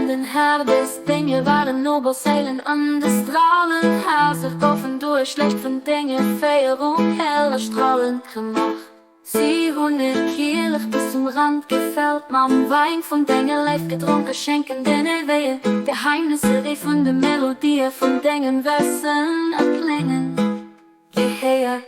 Den Herr des Dinge waren nobel Séilen an de Strahlen Häerzer goufen duerch Liicht vun denge Féierung hell a strahlend gemaach. Si hunn hir Kielech bis zum Rand gefällt, mam Wäin vun denger Léift gedronken, schenken dene Wéien Geheimnisser, déi vun de Melodië vun dengen Versen erkléngen. Gehéier.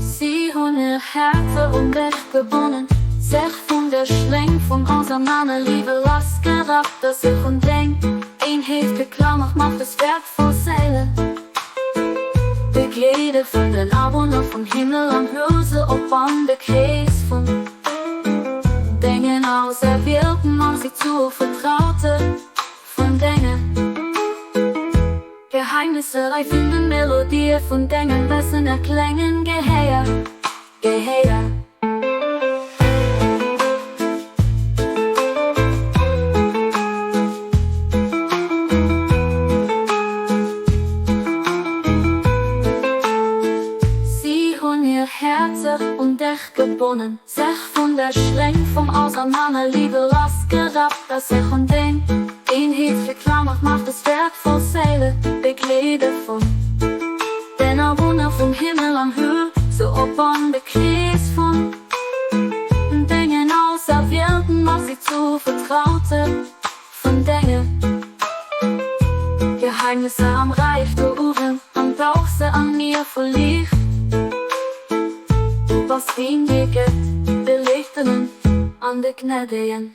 Si hunn hir Häerzer un dech gebonnen, sech vun der Schléng vum Ausernanerliwe lassgerappt a sech un deng Eenheet geklamert, mat des wäertvoll Séilen. Begleede vun den Awunner vum Himmel an hol se op an de Krees vun dengen Auserwielten, mach si zu Vertraute vun denge Geheimnisser, ei vun de Melodië vun dengen Versen erkléngen. Gehéier, Gehéier. Si hunn hir Häerzer un dech gebonnen, sech vun der Schléng vum Ausernanerliwe lassgerappt a sech un deng Eenheet geklamert. Mach des wäertvoll Séile begleede vun den Awunner vum Himmel an hol se op an de Krees vun dengen Auserwielten, mach si zu Vertraute vun denge Geheimnisser am Räich do uewen an dauch se an Mier vu Liicht. Du bass deen, dee gëtt, de Lechtenen an de Gnädegen.